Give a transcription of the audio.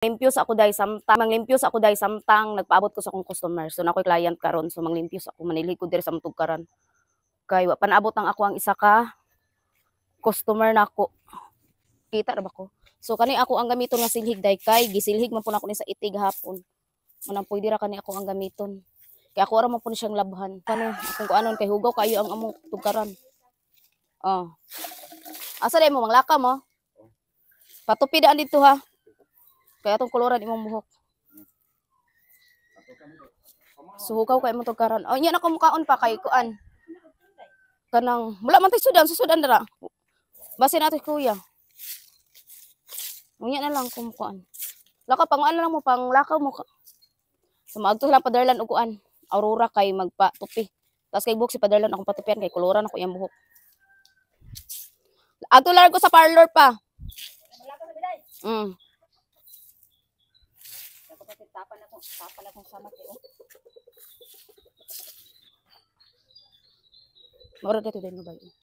Limpyo sa ako dahil samtang, manglimpyo sa ako dahil samtang nagpaabot ko sa akong customer. So na ako'y client karon, so manglimpyo sa ako, manilhig ko diri sa tugkaran. Kay wa pa naabot ang ako ang isa ka customer nako. Kita ra ba ko? So kani ako ang gamiton nga silhig dai kay gisilhig man pud ako ni sa itig hapon. Manang pwede ra kani ako ang gamiton. Kay ako ra man pud siyang labhan. Kano akong kuanon kay hugaw kayo ang among tugkaran. Oh. Asa dai mo manglaka mo? Patupi daan dito ha. Kaya atong koloran imong buhok. Suhugaw kay imong tugkaran. Oh, nya na ko mukaon pa kay kuan. Kanang wala man tay sudan, susudan dara. Basin nato kuya. Unya na lang kung kuan. Lakaw pang ano lang mo, pang lakaw mo. So maagto lang paderlan og kuan. Aurora kay magpatupi. Tapos kay buhok si paderlan akong patupian kay koloran ako iyang buhok. Adto lang ko sa parlor pa. Tapan akong samat eh. Oh. Maura dito din ba?